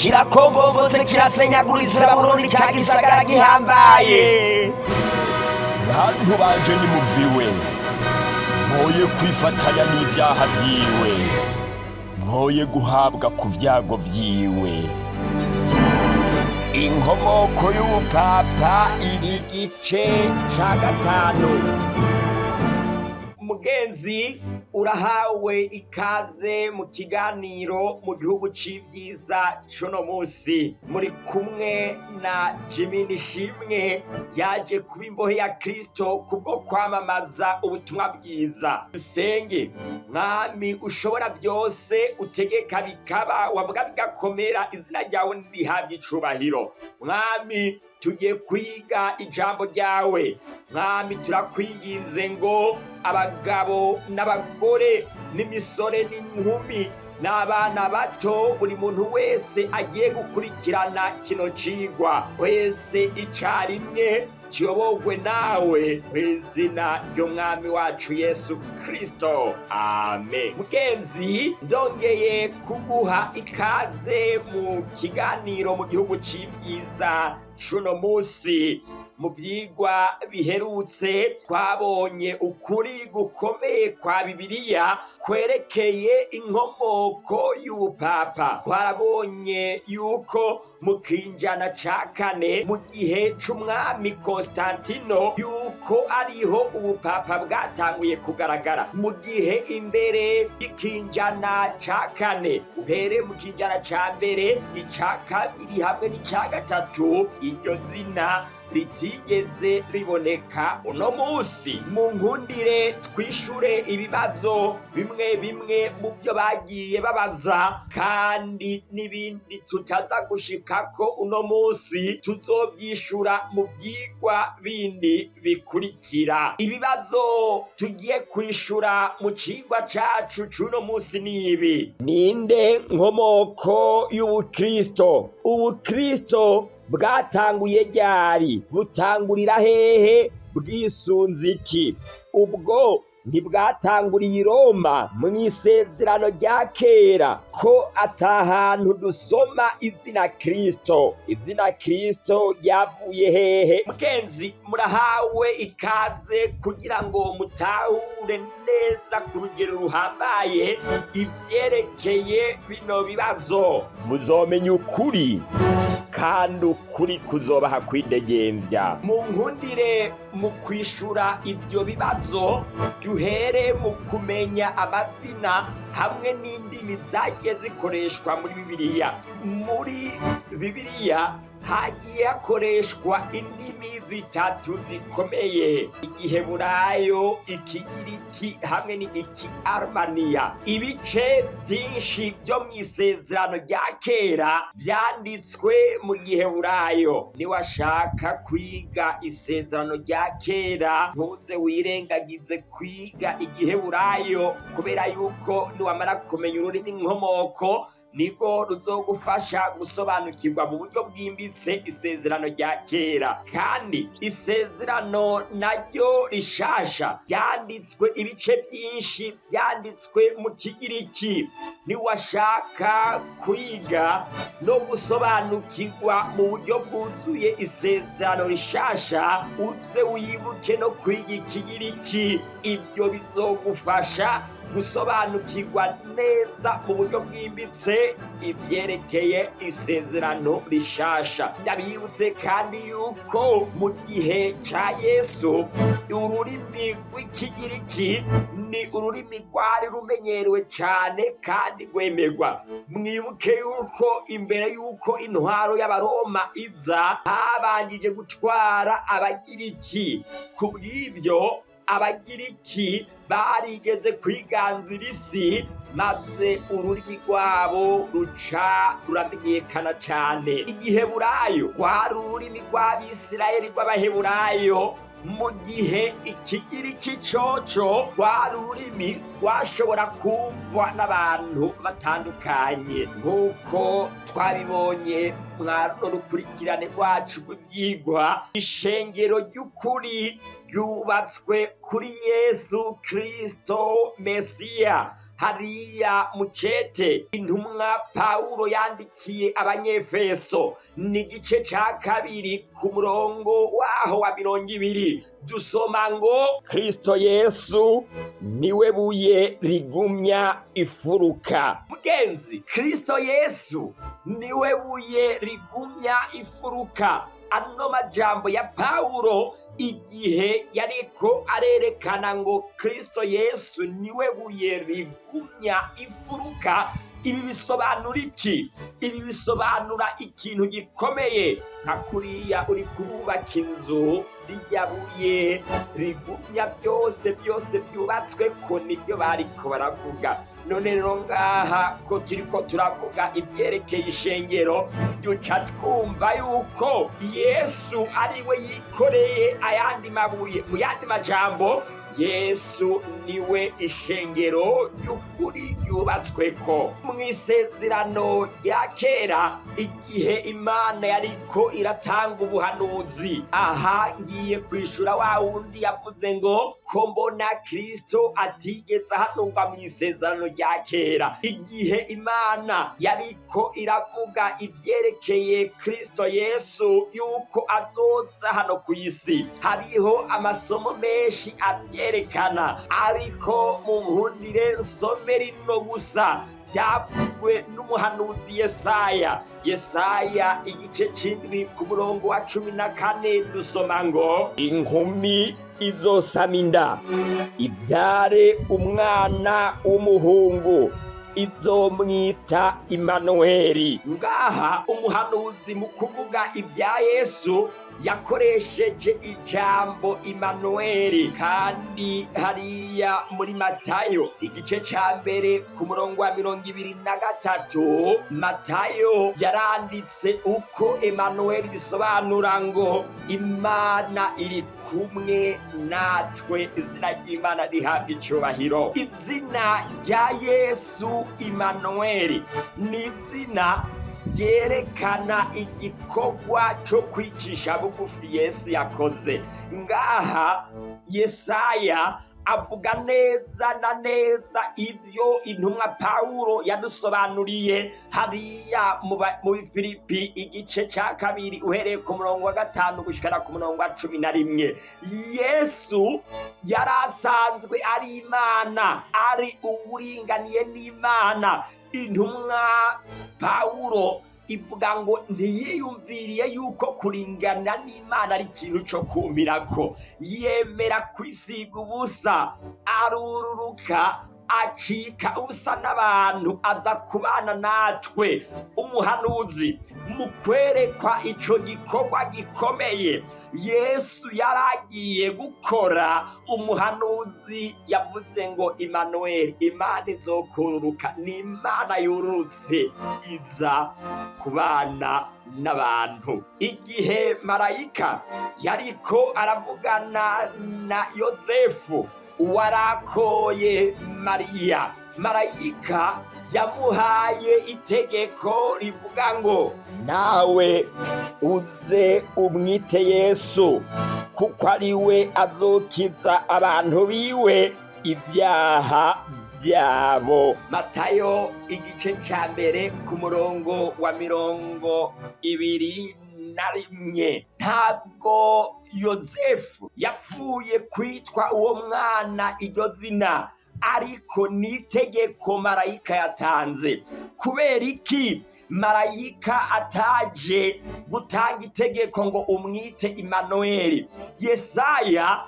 Kirakombobotse, kirasenyaguritse Babuloni, ca gisagara gihambaye. Bantu banje, nimuviwe, mwoye kwifatanya n'ibyaha byiwe, mwoye guhabwa ku byago byiwe. Inkomoko y'ubupapa, iri gice ca gatanu. Mugenzi, urahawe ikaze mu kiganiro mu gihugu c'ivyiza c'uno musi. Muri kumwe na Jimmy Nishimwe, yaje kuba imbohe ya Kristo kubwo kwamamaza ubutumwa bwiza. Dusenge. Mwami ushobora byose, utegeka bikaba, wavuga bigakomera, izina ryawe ntirihabwe icubahiro. Mwami, tugiye kwiga ijambo ryawe. Mwami, turakwinginze ngo abagabo n'abagore n'imisore n'inkumi n'abana bato, buri muntu wese agiye gukurikirana kino cigwa, wese icarimwe kiyoborwe nawe, mw'izina ry'umwami wacu Yesu Kristo, amen. Mugenzi, ndongeye kuguha ikaze mu kiganiro mu gihugu c'ivyiza c'uno musi. Mu vyigwa biherutse twabonye ukuri gukomeye kwa Bibiliya kwerekeye inkomoko y'ubupapa. Twarabonye yuko mu kinjana ca kane, mu gihe c'umwami Konstantino, yuko ariho ubupapa bwatanguye kugaragara. Mu gihe imbere y'ikinjana ca kane, uhere mu kinjana ca mbere, ica kabiri hamwe n'ica gatatu, iryo zina ritigeze riboneka. Uno munsi mu nkundire twishure ibibazo bimwe bimwe mu byo bagiye babaza, kandi n'ibindi tutaza gushikako uno munsi tuzovyishura mu vyigwa bindi bikurikira. Ibibazo tugiye kwishura mu cigwa cacu c'uno munsi nibi: Ninde nkomoko y'ubukristo? Ubukristo bwatanguye ryari? Butangurira hehe? Bwisunze iki? Ubwo ntibwatanguriye i Roma? Mu isezerano rya kera ko ata hantu dusoma izina Kristo, izina Kristo ryavuye hehe? Mugenzi, murahawe ikaze kugira ngo mutahure neza ku rugero ruhambaye ivyerekeye bino bibazo. Muzomenya ukuri, kandi ukuri kuzobaha kwidegembya. Mu nkundire, mu kwishura ibyo bibazo, duhere mu kumenya amazina hamwe n'indimi zagiye zikoreshwa muri Bibiliya. Muri Bibiliya hagiye hakoreshwa indimi zitatu zikomeye: Igiheburayo, Ikigiriki hamwe n'Ikiarumaniya. Ibice byinshi byo mu isezerano rya kera byanditswe mu Giheburayo. Niwashaka kwiga isezerano rya kera, ntuze wirengagize kwiga Igiheburayo, kubera yuko niwamara kumenya ururimi nkomoko niko ruzogufasha gusobanukirwa mu buryo bwimbitse isezerano rya kera. Kandi isezerano naryo rishasha ryanditswe, ibice byinshi byanditswe mu Kigiriki. Niwashaka kwiga no gusobanukirwa mu buryo bwuzuye isezerano rishasha, uze wibuke no kwiga Ikigiriki. Ibyo bizogufasha gusobanukirwa neza mu buryo bwimbitse ibyerekeye isezerano rishasha. Ndabibutse kandi yuko mu gihe ca Yesu ururimi rw'Ikigiriki ni ururimi rwari rumenyerewe cane kandi rwemerwa. Mwibuke yuko imbere yuko intwaro y'Abaroma iza, habanjije gutwara Abagiriki. Ku bw'ibyo, Abagiriki barigeze kwiganzira isi, maze ururimi rwabo ruca ruramenyekana cane. Igiheburayo rwari ururimi rw'Abisirayeli, rw'Abaheburayo, mu gihe Ikigiriki coco rwari ururimi rwashobora kumvwa n'abantu batandukanye. Nk'uko twabibonye mwaruno rukurikirane rwacu rw'ivyigwa, ishengero ry'ukuri ryubatswe kuri Yesu Kristo Mesiya. Hariya mu cete intumwa Pawulo yandikiye Abanyefeso, ni igice ca 2 ku murongo waho wa 20, dusoma ngo: Kristo Yesu niwe buye rigumya ifuruka. Mugenzi, Kristo Yesu niwe buye rigumya ifuruka. Ano majambo ya Pawulo igihe yariko arerekana ngo Kristo Yesu niwe buye rigumya ifuruka, ibi bisobanura iki? Ibi bisobanura ikintu gikomeye, nka kuriya uri kurubaka inzu, rirya buye rigumya byose byose byubatswe ko nibyo bariko baravuga. None rero ngaha ko turiko turavuga ibyerekeye ishengero, duca twumva yuko Yesu ari we yikoreye ayandi mabuye. Mu yandi majambo, Yesu niwe ishengero ry'ukuri ryubatsweko. Mu isezerano rya kera, igihe Imana yariko iratanga ubuhanuzi, aha ngiye kwishura wa wundi yavuze ngo ko mbona Kristo atigeze ahanurwa mu isezerano rya kera. Igihe Imana yariko iravuga ibyerekeye Kristo Yesu yuko azoza hano ku isi, hariho amasomo menshi avyerekana, ariko mu nkundire nsome rino gusa byavuzwe n'umuhanuzi Yesaya. Yesaya igice 7 ku murongo wa 14, dusoma ngo: inkumi izosama inda, ibyare umwana w'umuhungu, izomwita Imanuweli. Ngaha umuhanuzi mu kuvuga ibya Yesu yakoresheje ijambo Imanuweli. Kandi hariya muri Matayo igice ca 1 ku murongo wa 23, Matayo yaranditse uko Emanuweli bisobanura ngo Imana iri kumwe natwe. Izina ry'Imana rihabwa icubahiro. Izina rya Yesu Imanuweli ni izina ryerekana igikorwa cyo kwicisha bugufi Yesu yakoze. Ngaha Yesaya avuga neza na neza ivyo intumwa Pawulo yadusobanuriye hariya mu Filipi igice ca 2 uhereye ku murongo wa 5 gushikana ku murongo wa 11. Yesu yari asanzwe ari Imana, ari uwuringaniye n'Imana. Intumwa Pawulo ivuga ngo ntiyiyumviriye yuko kuringana n'Imana ari ikintu co kumirako, yemera kwisiga ubusa, arururuka, acika usa n'abantu, aza kubana natwe. Umuhanuzi mu kwerekwa ico gikorwa gikomeye Yesu yaragiye gukora, umuhanuzi yavuze ngo Imanuweli, Imana izokururuka, ni Imana yururutse iza kubana n'abantu. Igihe marayika yariko aravugana na Yozefu warakoye Mariya, marayika yamuhaye itegeko rivuga ngo nawe uze umwite Yesu, kuko ari we azokiza abantu biwe ibyaha byabo. Matayo igice ca 1 ku murongo wa 21. Ntabwo Yozefu yapfuye kwitwa uwo mwana iryo zina, ariko ni itegeko marayika yatanze. Kubera iki marayika ataje gutanga itegeko ngo umwite Imanuweli? Yesaya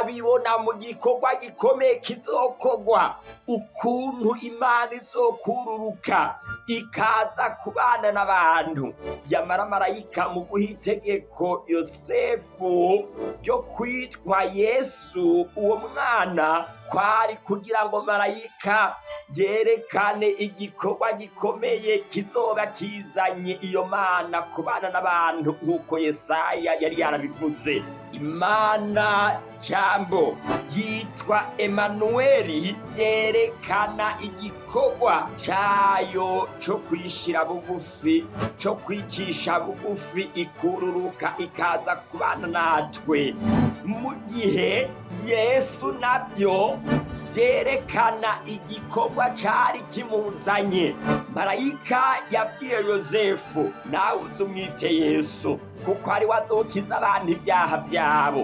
abibona mu gikorwa gikomeye kizokorwa, ukuntu Imana izokururuka ikaza kubana n'abantu. Yamara marayika mu guha itegeko Yosefu ryo kwitwa Yesu uwo mwana, kwari kugira ngo marayika yerekane igikorwa gikomeye kizoba kizanye iyo mana kubana n'abantu, nk'uko Yesaya yari yarabivuze. Imana jambo yitwa Emanuweli yerekana igikorwa cayo co kwishira bugufi, co kwicisha bugufi, ikururuka ikaza kubana natwe. Mu gihe Yesu navyo Vyerekana igikorwa cari kimuzanye. Marayika yabwiye Yozefu: "Nawe uze umwite Yesu, kuko ari we azokiza abantu ibyaha byabo."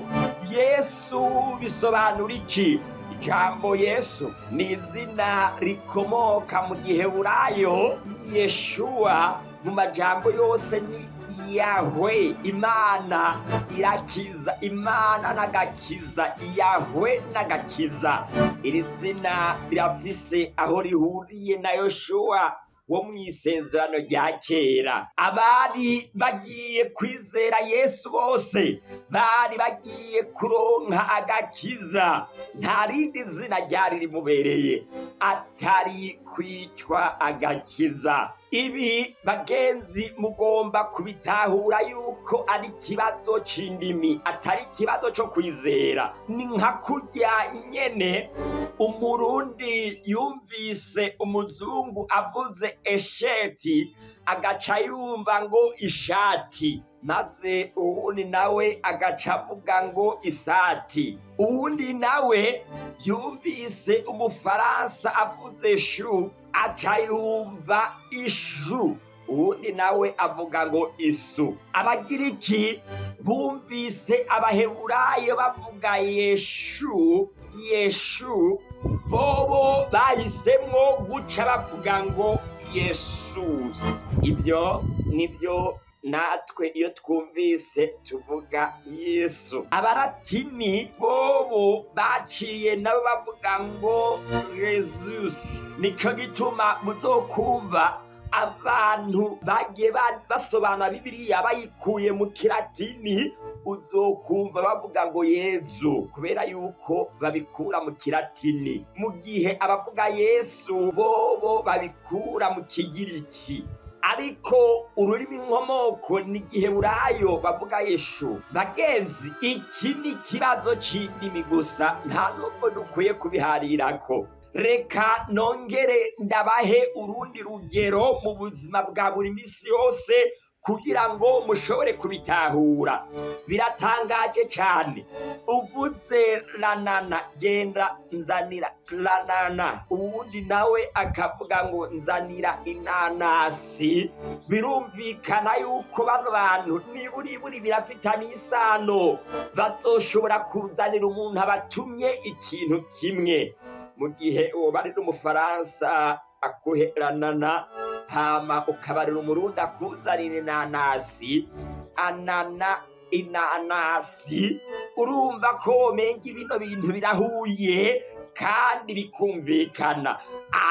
Yesu bisobanura iki? Ijambo Yesu ni izina rikomoka mu Giheburayo Yeshuwa. Mu majambo yose ni Yahwe, Imana irakiza, Imana n'agakiza, Yahwe n'agakiza. Iri zina rirafise aho rihuriye na Yoshuwa wo mu Isezerano rya Kera. Abari bagiye kwizera Yesu bose bari bagiye kuronka agakiza. Nta rindi zina ryari rimubereye atari kwicwa agakiza. Ibi, bagenzi, mugomba kubitahura yuko ari ikibazo c'indimi, atari ikibazo co kwizera. Ni nka kurya nyene Umurundi yumvise umuzungu avuze esheti, agaca yumva ngo ishati, maze uwundi nawe agaca avuga ngo isati. Uwundi nawe yumvise Umufaransa avuze chou, aca yumva ishu. Uwundi nawe avuga ngo isu. Abagiriki bumvise Abaheburayo bavuga Yeshu, Yeshu, bobo bahisemwo guca bavuga ngo Yesusi. Ibyo nibyo natwe iyo twumvise tuvuga Yesu. Abaratini bobo baciye nabo bavuga ngo Jesus. Nico gituma muzokumva abantu bagiye basobanura Bibiliya bayikuye mu Kilatini, uzokumva bavuga ngo Yezu, kubera yuko babikura mu Kilatini, mu gihe abavuga Yesu bobo babikura mu Kigiriki, ariko ururimi nkomoko ni Giheburayo, bavuga Yeshu. Bagenzi, iki ni ikibazo c'indimi gusa, nta nubwo dukwiye kubiharirako. Reka nongere ndabahe urundi rugero mu buzima bwa buri misi yose kugira ngo mushobore kubitahura. Biratangaje cyane, uvuze lanana, genda nzanira lanana, uwundi nawe akavuga ngo nzanira inanasi. Birumvikana yuko bano bantu niburiburi birafitanye isano, bazoshobora kuzanira umuntu abatumye ikintu kimwe. Mu gihe uwo bari n'Umufaransa akuhe ranana, hama ukabarira Umurundi akuzanira inanasi, anana, inanasi, urumva ko womenga bino bintu birahuye kandi bikumvikana.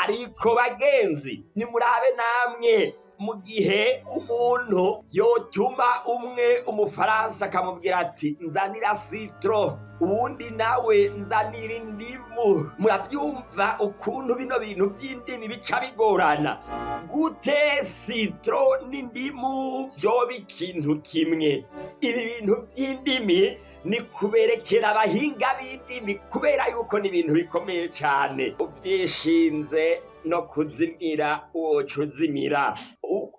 Ariko bagenzi, nimurabe namwe, mu gihe umuntu yotuma umwe Umufaransa akamubwira ati "Nzanira citron", uwundi nawe "Nzanira indimu", murabyumva ukuntu bino bintu by'indimi bica bigorana. Gute citron n'indimu vyoba ikintu kimwe? Ibi bintu by'indimi ni kuberekera abahinga b'indimi, kubera yuko ni ibintu bikomeye cyane. Ubyishinze no kuzimira woca uzimira.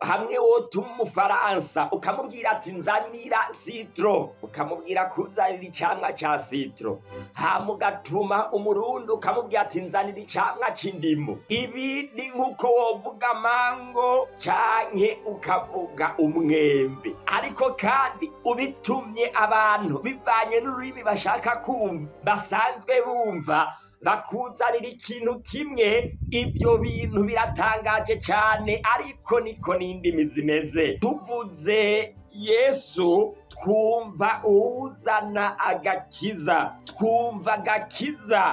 Hamwe wotuma Umufaransa ukamubwira ati "Nzanira citron", ukamubwira kuzanira icamwa ca citron, hama ugatuma Umurundi ukamubwira ati "Nzanira icamwa c'indimu", ibi ni nk'uko wovuga mango canke ukavuga umwembe. Ariko kandi ubitumye abantu bivanye n'ururimi bashaka kumva, basanzwe bumva, bakuzanira ikintu kimwe. Ibyo bintu biratangaje cyane, ariko niko n'indimi zimeze. Tuvuze Yesu twumva uwuzana agakiza, twumva agakiza,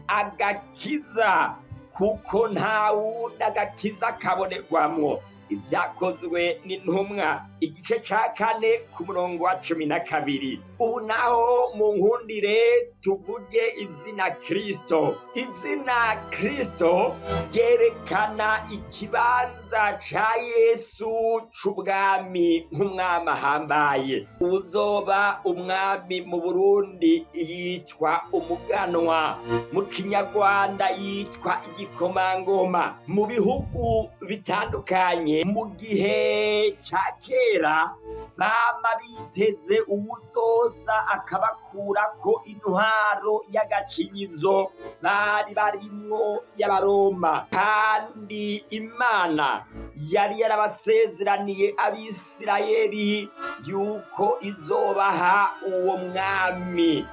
agakiza, kuko nta wundi agakiza kabonerwamwo. Ibyakozwe n'Intumwa igice ca 4 ku murongo wa 12. Ubu naho mu nkundire tuvuge izina Kristo. Izina Kristo ryerekana ikibanza ca Yesu c'ubwami, nk'umwami ahambaye. Uzoba umwami mu Burundi yitwa umuganwa, mu Kinyarwanda yitwa igikomangoma, mu bihugu bitandukanye. Bitandukanye mu gihe ca kera, bama biteze uwuzoza akabakurako intwaro y'agacinyizo bari barimwo y'Abaroma, kandi Imana yari yarabasezeraniye Abisirayeli yuko izobaha uwo mwami,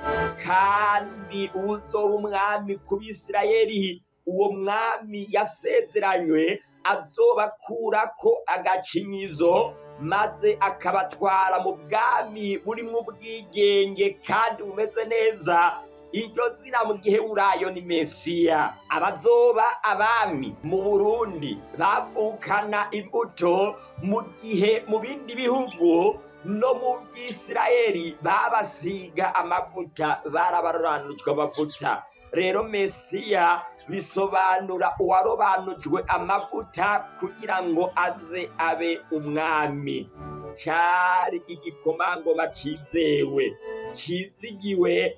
kandi uwuzoba umwami ku Bisirayeli, uwo mwami yasezeranywe azobakurako agacinyizo maze akabatwara mu bwami burimwo ubwigenge kandi bumeze neza. Iryo zina mu giheburayo ni Mesiya. Abazoba abami mu Burundi bavukana imbuto, mu gihe mu bindi bihugu no mu Bwisirayeli babasiga amavuta, barabarobanujwe amavuta. Rero Mesiya bisobanura uwarobanujwe amavuta kugira ngo aze abe umwami. Cari igikomangoma cizewe, cizigiwe,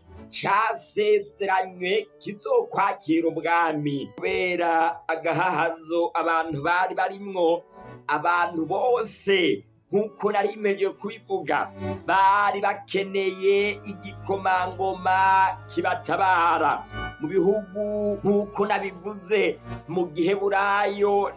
casezeranywe kizokwakira ubwami. Kubera agahahazo abantu bari barimwo, abantu bose nk'uko nari meje kubivuga, bari bakeneye igikomangoma kibatabara. Mu bihugu nk'uko nabivuze mu giheburayo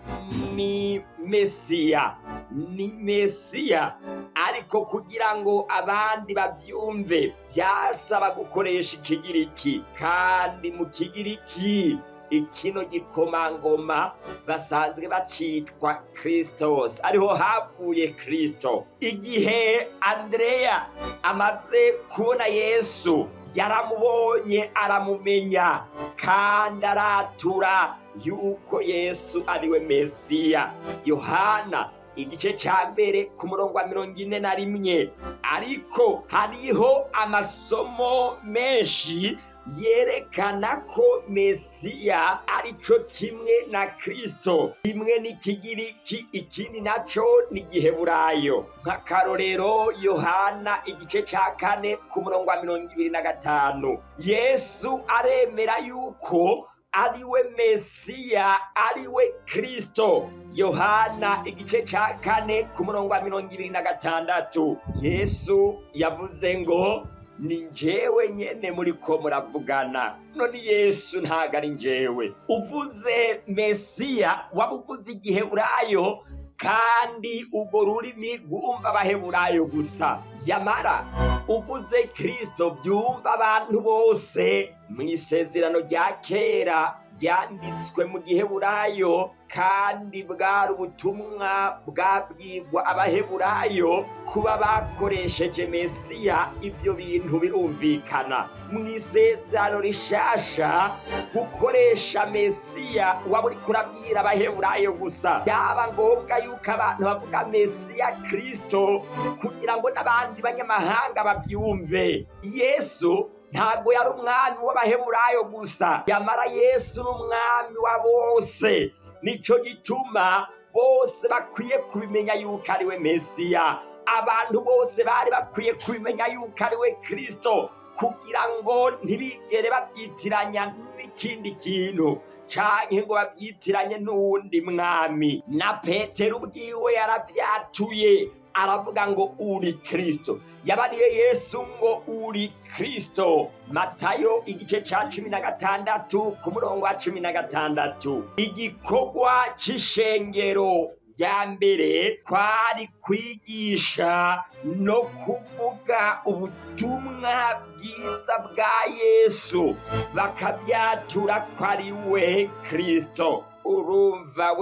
ni Mesiya, ni Mesiya. Ariko kugira ngo abandi bavyumve vyasaba gukoresha ikigiriki, kandi mu kigiriki ikino gikomangoma basanzwe bacitwa Kristos, ariho havuye Kristo. Igihe Andreya amaze kubona Yesu, yaramubonye aramumenya, kandi aratura yuko Yesu ariwe Mesiya. Yohana igice ca mbere ku murongo wa 41. Ariko hariho amasomo menshi yerekana ko Mesiya arico kimwe na Kristo. Kimwe n'ikigiriki, ikindi naco ni igiheburayo. Nk'akarorero, Yohana igice ca 4 ku murongo wa 25, Yesu aremera yuko ariwe Mesiya, ariwe Kristo. Yohana igice ca 4 ku murongo wa 26, Yesu yavuze ngo ni njewe nyene muriko muravugana. None Yesu ntago ari njewe. Uvuze Mesiya waba uvuze igiheburayo, kandi urwo rurimi rwumva abaheburayo gusa. Yamara uvuze Kristo byumva abantu bose. Mw'isezerano rya kera ryanditswe mu giheburayo, kandi bwari ubutumwa bwabwirwa abaheburayo kuba bakoresheje Mesiya. Ivyo bintu birumvikana. Mw'isezerano rishasha gukoresha Mesiya waba uriko urabwira abaheburayo gusa. Byaba ngombwa yuko abantu bavuga Mesiya Kristo kugira ngo n'abandi banyamahanga bavyumve. Yesu ntabwo yari umwami w'abaheburayo gusa, yamara Yesu n'umwami wa bose. Nico gituma bose bakwiye kubimenya yuko ariwe Mesiya. Abantu bose bari bakwiye kubimenya yuko ariwe Kristo, kugira ngo ntibigere babyitiranya n'ikindi kintu canke ngo babyitiranye n'uwundi mwami. Na Petero ubwiwe yaravyatuye, aravuga ngo uri Kristo. Yabariye Yesu ngo uri Kristo. Matayo igice ca 16 ku murongo wa 16. Igikorwa c'ishengero rya mbere kwari kwigisha no kuvuga ubutumwa bwiza bwa Yesu, bakabyatura ko ari we Kristo. Urumva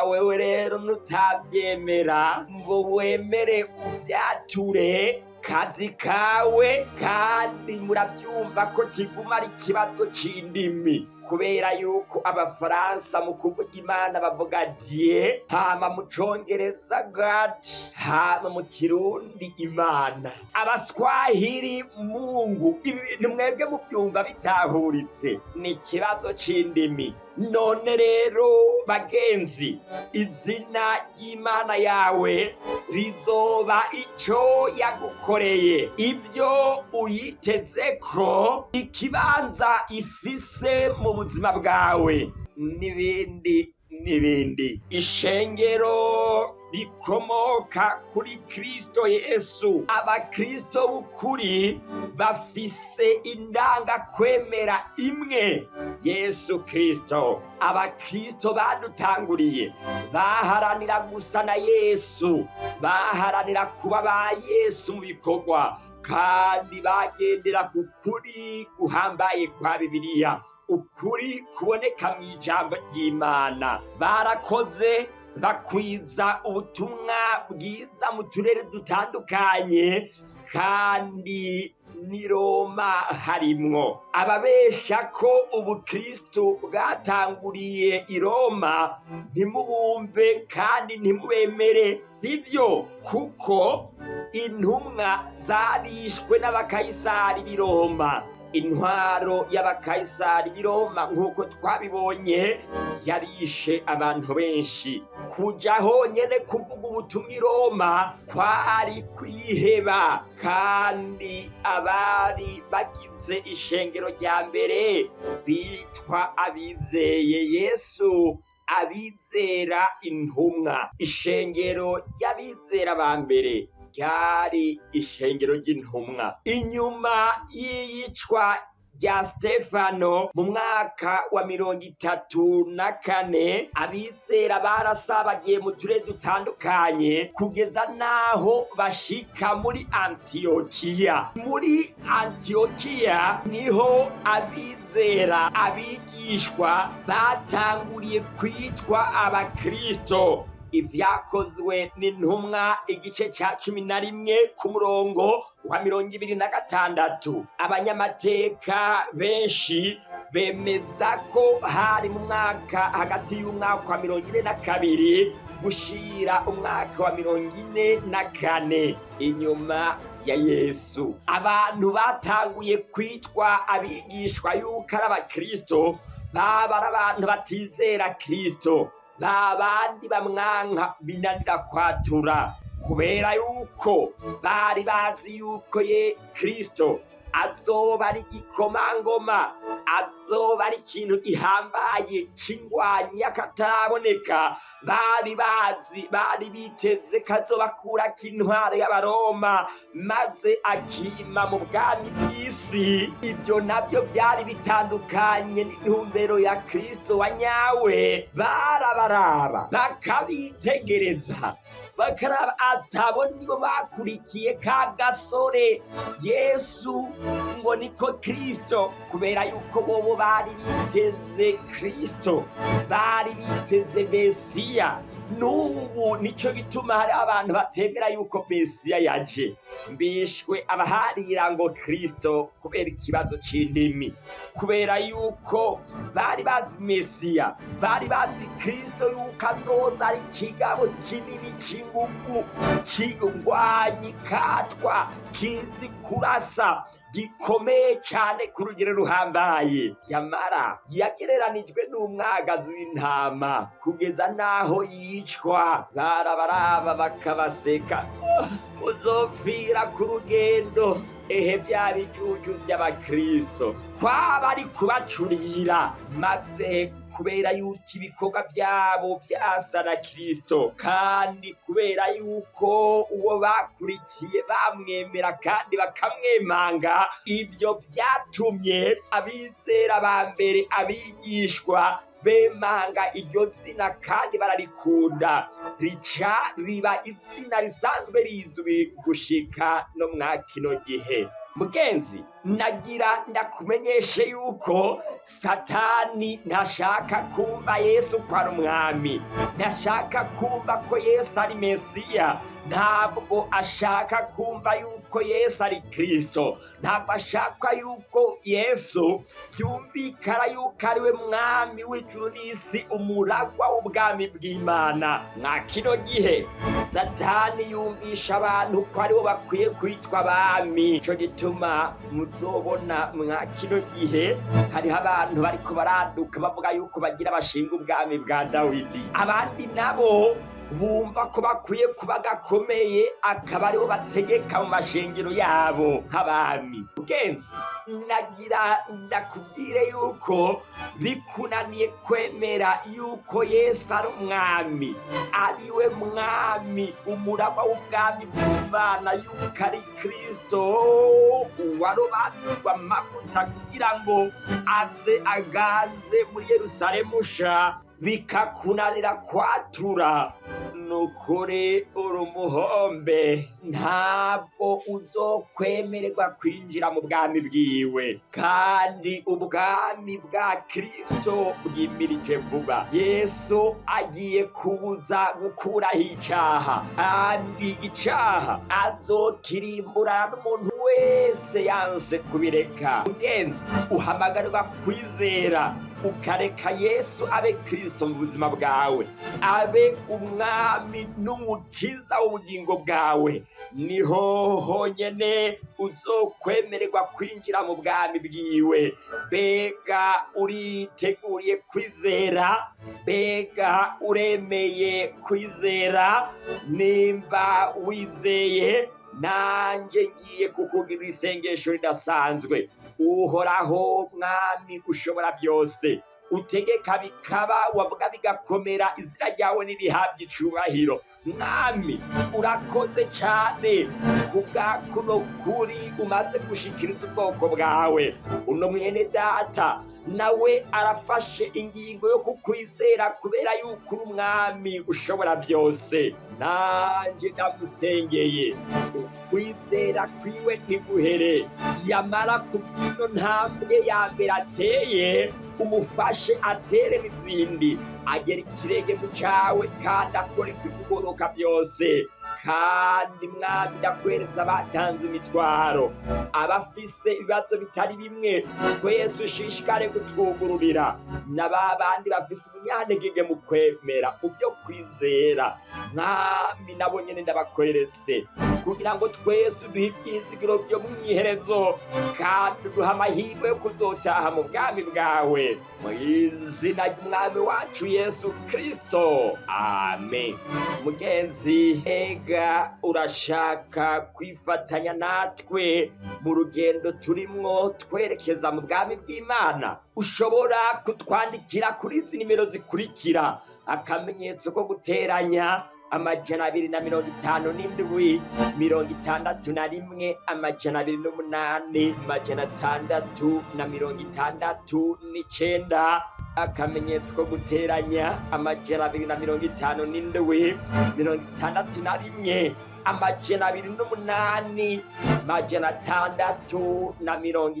wewe rero nutavyemera ngo wemere uvyature kazi kawe, kandi muravyumva ko kiguma ari ikibazo c'indimi, kubera yuko abafaransa mu kuvuga Imana bavuga Dieu, hama mu congereza God, hama mu kirundi Imana, abaswahili Mungu. Ibi bintu mwebwe muvyumva bitahuritse, ni ikibazo c'indimi. None rero bagenzi, izina ry'Imana yawe rizoba ico yagukoreye, ibyo uyitezeko, ikibanza ifise mu buzima bwawe, n'ibindi. n'ibindi. Ishengero rikomoka kuri Kristo Yesu. Abakristo b'ukuri bafise indangakwemera imwe, Yesu Kristo. Abakristo badutanguriye baharanira gusa na Yesu, baharanira kuba ba Yesu mu bikorwa, kandi bagendera ku kuri guhambaye kwa Bibiliya, ukuri kuboneka mu ijambo ry'Imana. Barakoze bakwiza ubutumwa bwiza mu turere dutandukanye, kandi ni Roma harimwo. Ababesha ko ubukristo bwatanguriye i Roma ntimubumve kandi ntimubemere, sivyo, kuko intumwa zarishwe n'abakayisari b'i Roma. Intwaro y'abakayisari b'i Roma, nk'uko twabibonye, yarishe abantu benshi. Kuja honyene kuvuga ubutumwa i Roma kwari kwiheba, kandi abari bagize ishengero rya mbere bitwa abizeye Yesu, abizera intumwa. Ishengero ry'abizera ba mbere ryari ishengero ry'intumwa. Inyuma y'iyicwa rya Stefano mu mwaka wa 34, abizera barasabagiye mu turere dutandukanye kugeza n'aho bashika muri Antiyokiya. Muri Antiyokiya niho abizera, abigishwa batanguriye kwitwa abakristo. Ivyakozwe n'intumwa igice ca 11 ku murongo wa 26. Abanyamateka benshi bemeza ko hari mu mwaka hagati y'umwaka wa 42 gushira umwaka wa 44 inyuma ya Yesu. Abantu batanguye kwitwa abigishwa yuko ari abakristo baba ari abantu batizera Kristo, babandi bamwanka binanira kwatura, kubera yuko bari bazi yuko ye Kristo azoba ari igikomangoma, azoba ari ikintu gihambaye c'ingwanyi y'akataraboneka. Bari bazi, bari biteze ko azobakurako intwaro y'Abaroma maze akima mu bwami bw'isi. Ibyo navyo vyari bitandukanye n'intumbero ya Kristo wa nyawe. Barabaraba bakabitegereza, bakaraba atabo nibo bakurikiye ka gasore Yesu ngo niko Kristo, kubera yuko bobo bari biteze Kristo, bari biteze Mesiya. N'ubu nico gituma hari abantu batemera yuko Mesiya yaje. Mbishwe abaharira ngo Kristo kubera ikibazo c'indimi, kubera yuko bari bazi Mesiya, bari bazi Kristo yuko azoza ari ikigabo kinini c'inguvu, c'ingwanyi katwa, kizi kurasa, gikomeye cane ku rugero ruhambaye. Yamara yagereranijwe n'umwagazi w'intama kugeza n'aho yicwa. Barabaraba bakabaseka, muzopfira ku rugendo. Ehe bya bijuju by'abakristo kwaba ari kubacurira, maze kubera yuko ibikorwa byabo byasa na Kristo, kandi kubera yuko uwo bakurikiye bamwemera kandi bakamwemanga, ibyo byatumye abizera ba mbere, abigishwa, bemanga iryo zina kandi bararikunda, rica riba izina risanzwe rizwi gushika no mwa kino gihe. Mugenzi, nagira ndakumenyeshe yuko Satani ntashaka kumva Yesu ko ari umwami, ntashaka kumva ko Yesu ari Mesiya, ntabwo ashaka kumva yuko Yesu ari Kristo, ntabwo ashaka yuko Yesu byumvikana yuko ari we mwami w'ijuru n'isi, umuragwa w'ubwami bw'Imana. Mwa kino gihe Satani yumvisha abantu ko aribo bakwiye kwitwa abami. Ico gituma muzobona mwa kino gihe hariho abantu bariko baraduka bavuga yuko bagira bashinga ubwami bwa Dawidi, abandi nabo Bumva ko bakwiye kuba gakomeye, akaba aribo bategeka mu mashengero yabo nk'abami. Mugenzi, nagira ndakubwire yuko bikunaniye kwemera yuko Yesu ari umwami, ari we mwami, umuragwa w'ubwami bw'Imana, yuko ari Kristo warobanurwa amavuta kugira ngo aze aganze muri Yerusalemu sha, bikakunanira kwatura, nukuri uri umuhombe, ntabwo uzokwemererwa kwinjira mu bwami bwiwe. Kandi ubwami bwa Kristo bwimirije vuba. Yesu agiye kuza gukuraho icaha, kandi icaha azokirimbura n'umuntu wese yanse kubireka. Mugenzi, uhamagarirwa kwizera, ukareka Yesu abe Kristo mu buzima bwawe, abe umwami n'umukiza w'ubugingo bwawe. Niho honyene uzokwemererwa kwinjira mu bwami bwiwe. Mbega uriteguriye kwizera? Mbega uremeye kwizera? Nimba wizeye, nanjye ngiye kukugirira isengesho ridasanzwe. Uhoraho mwami ushobora byose, utegeka bikaba, wavuga bigakomera, izina ryawe nirihabwa icubahiro. Mwami, urakoze cyane kubwa kuno kuri umaze gushikiriza ubwoko bwawe. Uno mwene data nawe arafashe ingingo yo kukwizera kubera yuko uri umwami ushobora byose. Nanjye ndamusengeye, ukwizera kwiwe ntiguhere, yamara kubw'ino ntambwe ya mbere ateye, umufashe atere n'izindi, agera ikirenge mu cawe kandi akora ibigoroka byose. Kandi mwami, ndakweretse abatanze imitwaro, abafise ibibazo bitari bimwe, twese ushishikare kutwugururira, na ba bandi bafise umunyantegege mu kwemera, mu byo kwizera. Mwami, nabo nyene ndabakweretse, kugira ngo twese uduhe ivyizigiro vyo mw'iherezo, kandi uduhe amahirwe yo kuzotaha mu bwami bwawe, mu izina ry'umwami wacu Yesu Kristo, amen. Mugenzi, ega urashaka kwifatanya natwe mu rugendo turimwo twerekeza mu bwami bw'Imana? Ushobora kutwandikira kuri izi nimero zikurikira: akamenyetso ko guteranya, 257 61 208 669, akamenyetso ko guteranya, 257 61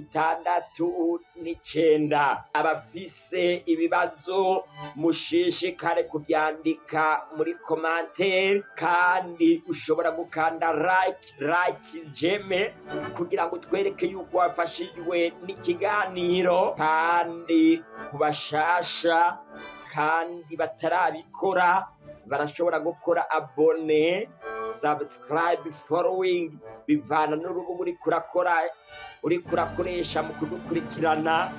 208 669. Abafise ibibazo mushishikare kubyandika muri commentaire, kandi ushobora gukanda like j'aime kugira ngo twereke yuko wafashijwe n'ikiganiro. Kandi kubashasha kandi batarabikora, barashobora gukora abonner, subscribe, following, bivana n'urubuga uriko urakora, uriko urakoresha mu kudukurikirana,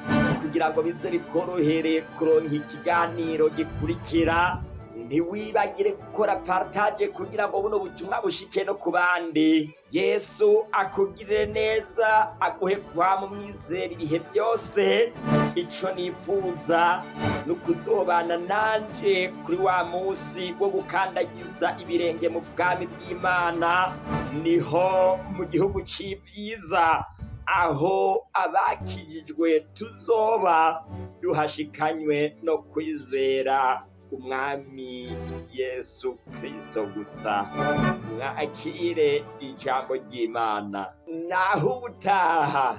kugira ngo bize bikorohere kuronka ikiganiro gikurikira. Ntiwibagire gukora partage kugira ngo buno butumwa bushike no ku bandi. Yesu akugirire neza, aguhe kwama umwizera ibihe byose. Ico nifuza ni ukuzobana nanje kuri wa munsi wo gukandagiza ibirenge mu bwami bw'Imana, niho mu gihugu c'ibyiza, aho abakijijwe tuzoba duhashikanywe no kwizera umwami Yesu Kristo gusa. Mwakire ijambo ry'Imana. Naho ubutaha.